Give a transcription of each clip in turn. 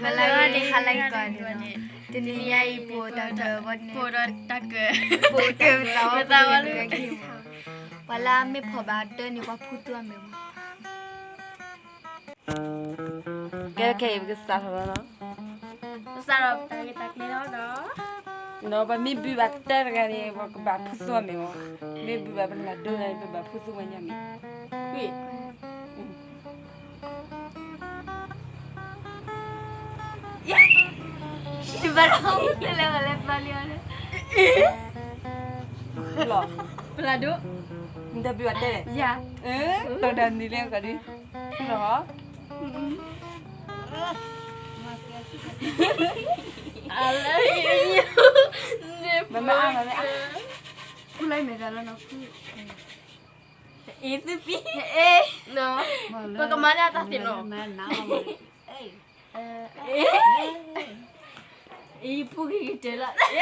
ဟါလၢအဂ့ၤ ဟါလၢအဂ့ၤကိးဂၤဒဲးလီၤ. တနံၤညါအံၤ ပအိၣ်တၢ်ကၢၢ်ဘီန့ၣ် ပအိၣ်တၢ်ကၢၢ် ပအိၣ်ကၢၢ်ပသးဝဲ ပက့ၤက့ၤ ပှၤလၢအမ့ၢ်ဖီၣ်ဘၣ်တၢ်န့ၣ် ပှၤဖူသူအီၤမ့ၢ်မး. ကဲ ခဲအံၤ ပကစးထီၣ်လီၤနီၤ. ကစးထီၣ်ပတၢ်ဂ့ၢ်တၢ်ကျိၤလီၤနီၤ. ပမ့ၢ်ဘုးဘၣ်တၢ်တဂၤန့ၣ် ပကဘၣ်ဖူသူအီၤမ့ၢ်မး. မ့ၢ်ဘုးဘၣ်ပနၢ်ဒိန့ၣ် ပဘၣ်ဖူသူဝဲညါမ့ၢ်. ဝ့ၢ် တဘၣ်ဒီး တလဲၤဝဲလဲၤပျၢ်လံအီၤန့ၣ် ပျၢ်ဒိၣ် နတဘုးဘၣ်တဲလဲၣ် ယၤ အၢ တီၢ်ဒၣ်နံၤလၢကဒီး လီၤ အလၢ မမအါ မမအါ ဖူလၢမဲာ်သးလီၤနီၤ ဖူ အံၤသုပံ အ့ ပကမၤန့ၢ်အတၢ်သ့ၣ်နီၤ အံၤဖူက့ၤကတဲလီၤ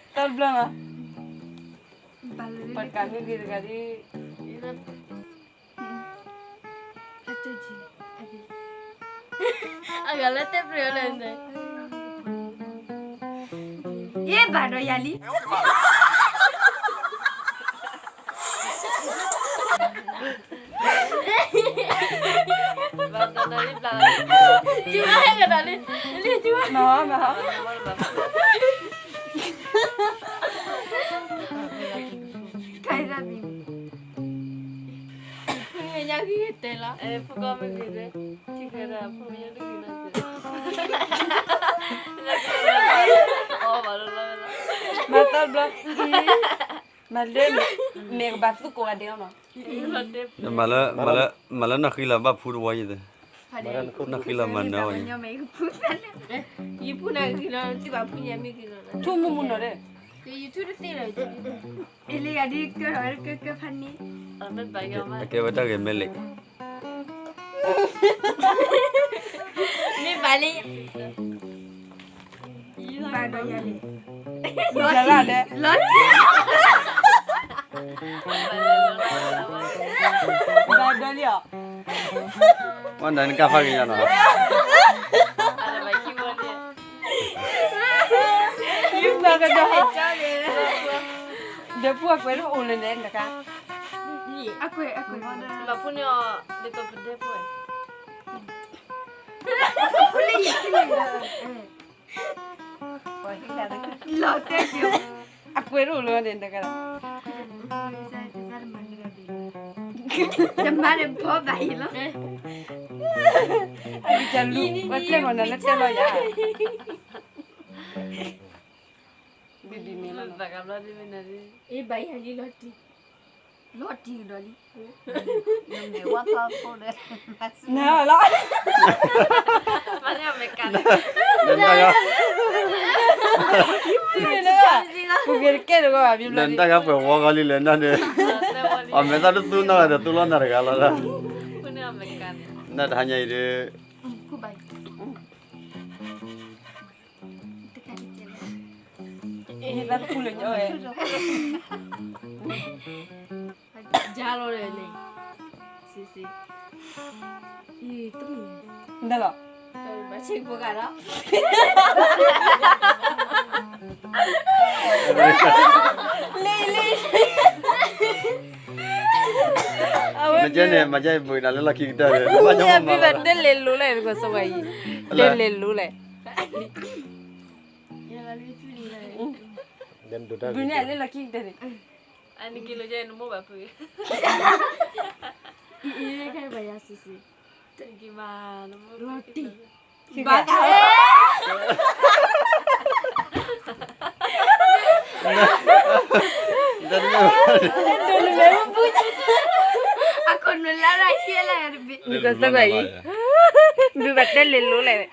တဘျီလီၤ ပှၤတကးမ့ၢ်ဂ့ၤတဂၤဒ် အဂၤလၢတဲပြဲလၢ ယဘၣ်ဒီးယၤလံ ဘၣ်တၢ်လံဘျါလံ ကၠူဝဲဟဲကဒီးလံ လံကၠူဝဲ မဟါ မဟါ ကဲသးဘံ ဖုမ့ၢ်ညါဂ့ၤတဲလီၤ ဖုကီၢ်မ့ၢ်ဂ့ၤတဲ ထံၣ်ခဲဒၣ်ဖုမ့ၢ်ညါတဂ့ၤနီၤ အီၣ်ဘၣ်လီၤလီၤ မၤတဘျီ မၤလၢ မဲာ်ကဘၣ်သူကိးဂၤဒဲးလီၤနီၤ မၤလၢ မၤလၢ မၤလၢနီၢ်ဃံလၤဘၣ်ဖူတဝီယံၤ နီၢ်ဃံလၤမၤနၢၤဝဲ ယဖူနၢ်ဂ့ၤလီၤ သုဘၣ်ဖူညါမ့ၢ်ဂ့ၤလီၤ ထူမူမူနီၤဒီး ယထူတသ့လီၤ အ့လံဂၤဒ်ကၢထီၣ်ဝဲကၢကၢဖးန့ၣ် အကဲဝဲတၢ်ဂဲၤမဲလံ မ့ၢ်ဘၣ်လံ ဘၣ်ဒီးယၤလံ လီၤတံၢ် လီၤတံၢ် ဘၣ်ဒီးလံအီၤ ဝဲနၤနကဖးက့ၤညါနီၤ ယုၢ်ဘၣ်ကဒီး ဒီးဖုအကွဲးတအိၣ်လၢၤန့ၣ် နက အကွဲး အကွဲး ဘၣ်ဖူန့ၢ်အီၤ ဒ်သိးပဒဲဖုဝဲ လီၤတဲာ်က့ၤ အကွဲးတအိၣ်လၢၤန့ၣ် နက တမၤတဘီဘၣ်အံၤလီၤ အကလူ ပှၤပျဲၢ်မၤနၤလၢတဲလီၤယၤ ဘံၣ်ဘံၣ်မ့ၢ်လီၤ ဘၣ်ကဘျီဒ်မ့ၢ်နၤ အ့ ဘၣ်ယၤလံလီၤတံၢ် လီၤတံၢ်ကဒီးလံ နဝါဖီဖိဒီး နလီၤ မၤန့ၢ်အမဲရကၤန့ၣ် ပူၤက့ၤတကဲတဂီၢ်ဘၣ် ဘံၣ်ဘျီ နတၢ်ဂၤပှဲၤဝီဂီၤလံလဲၣ်နၤန့ၣ် အမဲာ်သၣ်တသူနီၢ်ဂၤဒီးသူလီၤနၤတဂၤလီၤ နတဟါညါအံၤဒီး ယါလီၤဒီးန့ၣ် စံစံ နလီၤ ဘၣ်ဆ့ၣ်ဖိကဒီး လံလံ မ့ၢ်ကဲန့ၣ် မ့ၢ်ကဲဘုးနၤလၢလီၢ်ခံကတၢၢ်န့ၣ် ဘၣ်ညါမ့ၢ်ဘၣ် တဲလဲၤလိၤလဲၣ် နကစၢ်ဝဲအံၤ တဲလဲၤလိၤလဲၣ် ဘုးန့ၣ်လၢလီၢ်ခံကတၢၢ်န့ၣ် အနက့ၤလီၤ နမိၢ်ဘၣ်ဖုး အံၤ အံၤ ခဲဘၣ်ယၤစံးစံး နက့ၤမၤ နမိၢ် လီၤတံၢ် ဘၣ် ဒိးနမဲမ့ၢ်ပူၤ အခိၣ်နူာ်လၢရၢ်ဟံၣ်လၢတဘ့ၣ် နကစၢ်ဘၣ်အံၤ ဘုးဘၣ်တဲလဲၤလိၤလဲၣ်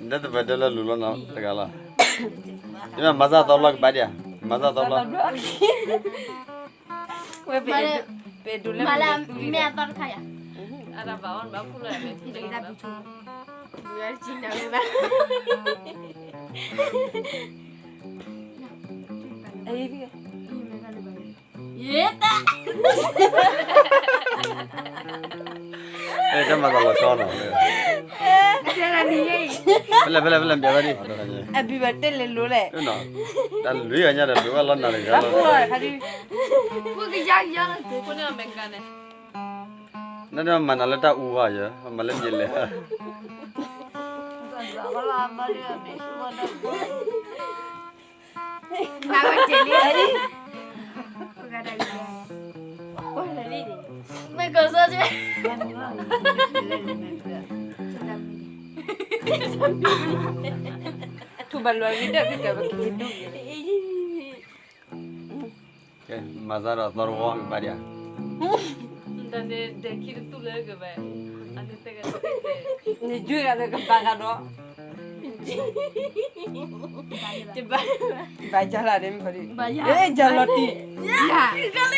နတပတဲလၢလူၤလီၤနီၤတဂၤလီၤ ယမၤစၢ်သီဘျီကဘၣ်ဒံးဧါ မၤစၢ်သီဘျီ ဝဲပဒိးလၢမ့ၢ်သူလံ မ့ၢ်အသီတခါယၤ အတၢ်ဘၣ်အီၣ်ဘၣ်ဖူလၢ ဘုရားကြီးနာမည်ပါ အံၤ ယဲတၢ် တၢ်မၤသးလီၤဆီနီၤ, ဖဲလဲၣ်ဖဲလဲၣ်ဖဲလဲၣ် ပျဲဝဲဒၣ်, အဘံၤဘၣ်တဲလဲၤလိၤလဲၣ်, တၢ်လွံၢ်ဂၤညါဒီး ပဝဲလီၤနၤတဂၤလီၤ, ဖိကယါကယါလီၤ, ဖိန့ၣ်အမဲရကၤန့ၣ်, နမၤနၤလၢတၢ်အူဘၣ်ယၤ, မၤလၢမ့ၢ်လဲၣ် မၤဝဲတ့ၢ်လံ, ကွၢ်လံ, မ့ၢ်ကီၢ်စီၤက့, ထူဘၣ်လွဲၢ်ဂ့ၤဒီး ကကဲပက့ၤဒူၣ်ယဲ, မၤစၢ်ဒီးသီတဝီကဘၣ်ဒံးဧါ, ဒဲခံတတူၢ်လၢကဘၣ်, နယွၤဂၤလၢကဘၣ်ဂၤဒီး ဘၣ်ယၤလၢန့ၣ်မ့ၢ်ခီဒံး, ယၤလီၤတံၢ်,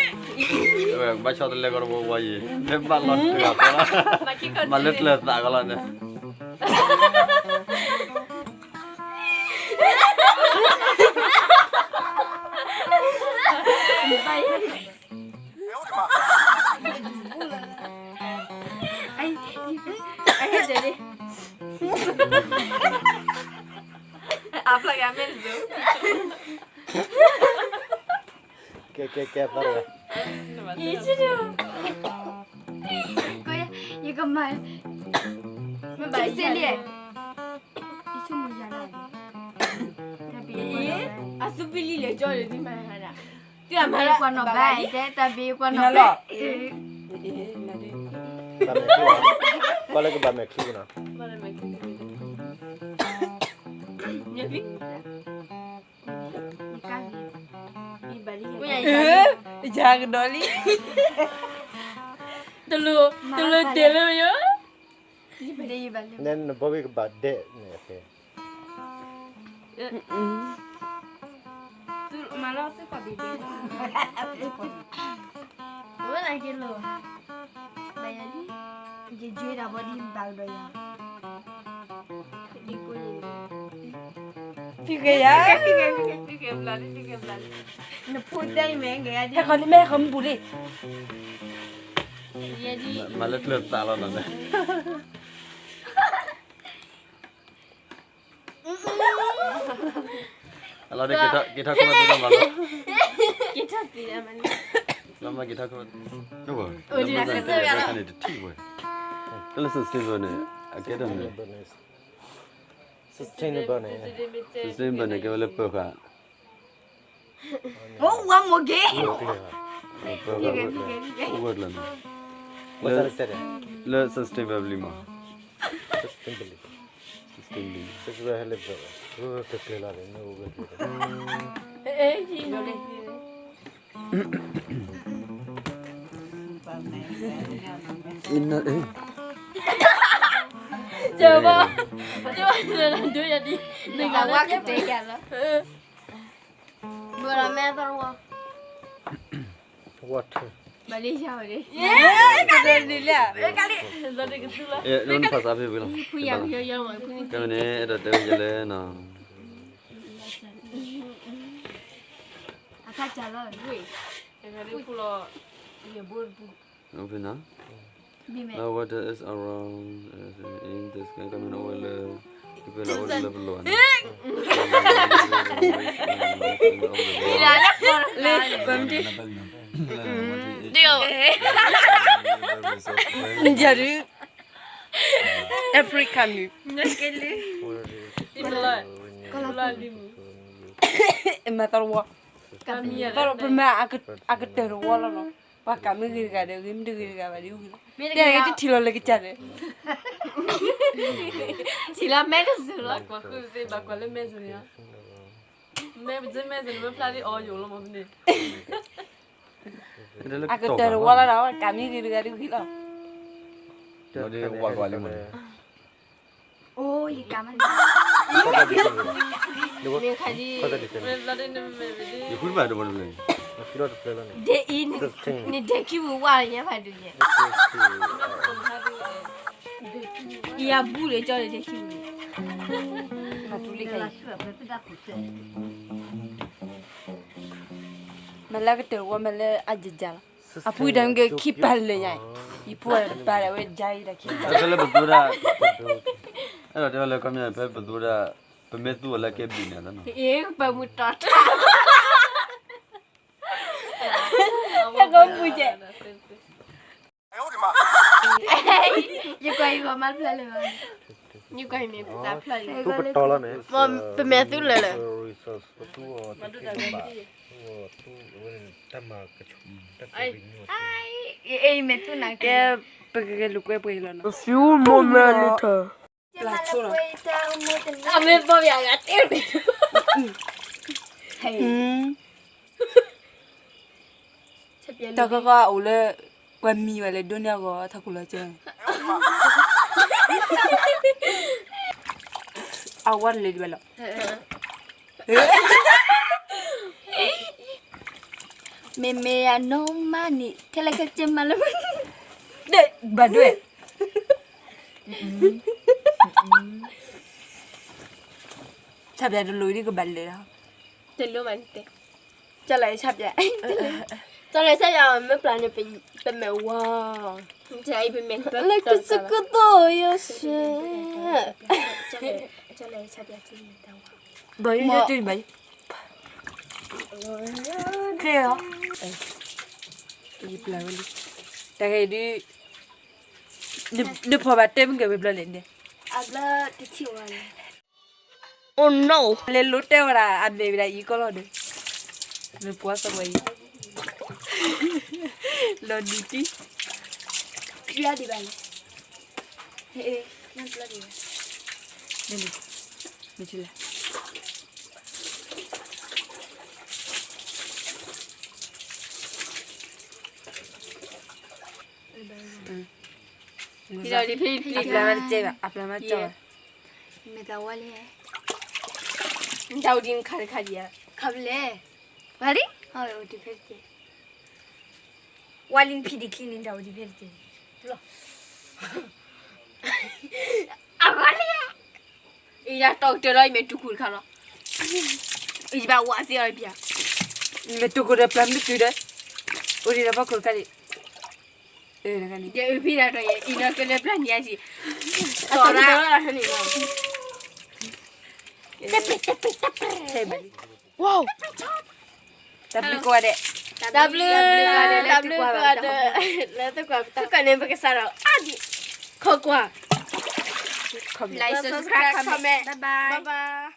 ဘၣ်ဆီတလဲကီတဝီဝီယံၤ, မ့ၢ်ဘၣ်လီၤတဂၤဃီလီၤ, မၤလၢကျၢၤသးဃီလီၤန့ၣ် အဖျါဂၤမ့ၢ်တစိၤ, ကဲကဲကဲသီတဂၤ, ယကမၤ, မ့ၢ်ဘၣ်ယဲၢ်လံ, ယဆိကမိၣ်ယၤလီၤ, အသူပလံၤလဲၤကၠီလံ သုမၤဟါဒၣ်, တၢ်မၤလၢကွၢ်နီၣ်ဘၣ်, တၢ်ဘ့ကွၢ်နီၣ်ဘၣ်, ဘၣ်မဲာ်ချံ, ကွၢ်လၢကဘၣ်မဲာ်ချံနီၤ, ယကဒီးလံ, တလိၣ်, တလိၣ်တဲလၢယၤ, နဘီဘ့ၣ်ကဘၣ်ဒဲးန့ၣ်, မၤလီၤသုကီၢ်ဘ့ၣ်ဒဲး, ဝဲဒၣ်က့ၤလိာ်, ဘၣ်ယၤလံ, ယယွၤတၢ်ဘီဒ်ဘၣ်ကဒီးယၤ, ဖံကဲယၤ, နဖိတဲအံၤမ့ၢ်ကဲယၤဒ်, ဟဲဃီၤလံ မ့ၢ်ဟဲဃီၤမ့ၢ်ပူၤလံ, မၤလၢကျၢၤသးလီၤနီၤန့ၣ် အလီၤဒ်က့ၤထီၣ်က့ၤထီၣ်ခိၣ်သ့ၣ်မးလီၤ, က့ၤထီၣ်သ့ၣ်မးန့ၣ်, လီၤမးက့ၤထီၣ်ခိၣ်, တၢ်လၢ sustainable န့ၣ် အကဲဒ်န့ၣ်, sustainable န့ၣ်, sustainable န့ၣ် ကဲဝဲလၢပၢၤဃာ် အိၣ်ဝဲမိၢ်က့ၤ, ပၢၤဃာ်, အိၣ်ဝဲကျၢၤန့ၣ်, လၢ sustainable မး, sustainable, sustainable ကဲဘၣ်, ကဲဘၣ်ဒိယၤဒ်, နဂၤလၢကတဲယၤလီၤ, ဘၣ်လီၤမဲာ်သီတဝီ, water, ဘၣ်လံယၤဝဲဒ်, ဖုယၤယၤ, ကဲန့ၣ် အဲၣ်ဒိးတဲဝဲယဲလၢနီၤ, အခါကလီၤ, တဂၤလၢဖုလီၤ, ယဘိတပူၤ, ဘၣ်မ့ၢ်, the water is around, in the sky ကမ့ၢ်အိၣ်ဝဲလၢ, ကပလီၤအိၣ်လၢပလိၤန့ၣ်, လၢပမ့ၢ်, ဒ်, ဒ်, Africa မ့ၢ်, မၤသီတဝီ, ပမၤအကတၢၢ်တဝီလီၤနီၤ, ပှၤကးမ့ၢ်ဂ့ၤတဂၤဒီး ဂ့ၤမ့ၢ်တဂ့ၤတဂၤဘၣ်ဒ်အူၣ်, တဲဂ့ၤတထံၣ်လီၤလၢကစၢ်ဒီး, ထံၣ်လီၤမဲာ်တစူၤလီၤ, ကွၢ်ဃုာ်စ့ဘၣ်ကွၢ်လၢမဲာ်စူၤန့ၣ်, မဲာ်ပစ့မဲာ်စူၤန့ၣ် မ့ၢ်ဖျါဒ်အီယိာ်လီၤမ့ၢ်န့ၣ် အကတၢၢ်တဝီလီၤဒီး ကးမ့ၢ်ဂ့ၤတဂၤဒ်ဂ့ၤလီၤ, ဝါကွၢ်လံမ့ၢ်န့ၣ်, အိၣ်ယကးမ့ၢ်န့ၣ်, မ့ၢ်ခါဒ်, ယဃုတဘၣ်တဝီတဖျၢၣ်, ဒ်အံၤ, နဒဲခံပူၤဝါလၢညါဖးဒိၣ်ယဲ, ယၤဘူၣ်လၢကၠီလၢဒဲခံပူၤ, မၤလၢကတၢၢ်တဝီ မၤလၢအယယၤလီၤ. အဖုတၢ်မ့ၢ်ကခံပာ်လၢညါ, ယဖိတပာ်လၢဝဲဒ်အံၤတၢ်ခံပာ်. ဖဲလၢပသူဝဲဒၣ်, အဲၣ်ဒိးတဲဝဲလၢခီပညီ ဖဲပသူဝဲဒၣ်, ပမ့ၢ်သူၣ်အီၤလၢကဲဘျုးန့ၣ်လီၤနီၤ. အ့ၣ်, ပမုၢ်တီၤတၢ်, ဟဲကီၢ်ပူၤကဲ, ယကွၢ်ယကီၢ်မၤဖျၢၣ်လၢၤဘၣ်, ယကွၢ်ယမ့ၢ်ပသးဖျၢၣ်လၢၤ, ပမ့ၢ်သူလၢၤလၢၤ, အ့ၣ်, မ့ၢ်သူနၤကဲ, ပကကဲလူၤကွဲပှဲၤလီၤနီၤ, ပသံမ့ၢ်မဲလံထၢၣ်, ပျၢ်ဆိလီၤ, အမ့ၢ်ပီၢ်ယၤဂၤတဲ, တၢ်ကီကီအိၣ်လၢ, ပှၤမံဝဲလၢဒိၣ်န့ၢ်အဂီၢ် ထီၣ်ခိၣ်လီၤကၢ, အဝဲတလဲၤဒံးဘၣ်လီၤ. မ့မ့ၢ်အနီၢ်မးန့ၣ် ခဲလၢာ်ခဲဆ့မးလၢ, ဘၣ်ဒွဲၣ်, ဆၣ်ပျးတလိၤဒ်ကဘၣ်လၢာ်လီၤ, တလိၤဘၣ်န့ၣ်တဲ, ကလီၤဆၣ်ပျး, ကလီၤဆၣ်ပျးမ့ၢ်ပျၢ်န့ၣ် ပမဲာ်ဝါ, လၢကစကသိးယိၤဆဲး, ကလီၤဆၣ်ပျး, ဘၣ်ယိၤယိၤတဘၣ်ယိၤ, ခဲလီၤ, ယပျၢ်ဝဲလံ, တၢ်ခဲအံၤဒုး, နဖီၣ်ဘၣ်တဲမုၢ်ကဲဝဲဘျီလဲၣ်န့ၣ်, အဘျီတထံၣ်ဝဲန့ၣ်, အိၣ်နီၣ်, လဲၤလိၤတဲဝဲဒၣ် အမဲာ်ဝဲဒၣ်အံၤကီလီၤန့ၣ်, မ့ၢ်ပှၤသးဝဲအံၤ, လီၤဒုးတံၢ်, ဒံးဘၣ်န့ၣ်, နဘျီဒံးဘၣ်, နထံၣ်လဲၣ်. အပျၢ်မ့ၢ်တကဲဘၣ်, အပျၢ်မ့ၢ်ကၠီဘၣ်, မ့ၢ်တၢ်ဝါလံ, နတၢ်အိၣ်ဒံးခါတခါဒံးဧါ, ခါဖဲလဲၣ်, ဝါလံ, ဝါလံဖံးဒံးခံန့ၣ် နတၢ်အိၣ်ဒံးဖဲတကဲ, အဝါလံ, ယၤတီၢ်ကတၢၢ်လီၤ ယမ့ၢ်တူၢ်ခိၣ်တခါလီၤ, ယဘၣ်ဝးသ့အီၤပျၢ်, ယမ့ၢ်တူၢ်ခိၣ်ဒီးပျၢ်မ့ၢ်တုၤဒီး, အိၣ်ဒံးဒီးဖီခိၣ်တခါလံ, ယအုၣ်ဖံးဒၣ်တီၢ်ယဲ အံၤနီၢ်ကလၢပျၢ်န့ၣ်အစံး, စီၤရၣ်, တၢ်ဘျုးကိးဂၤဒဲး, တၢ်ဘျုးကိးဂၤဒဲး, လၢသုကွၢ်, သုကွၢ်န့ၣ် ပကစၢ်ဒီးအါဒံး, ခိးကွၢ်, like, subscribe, comment, bye bye.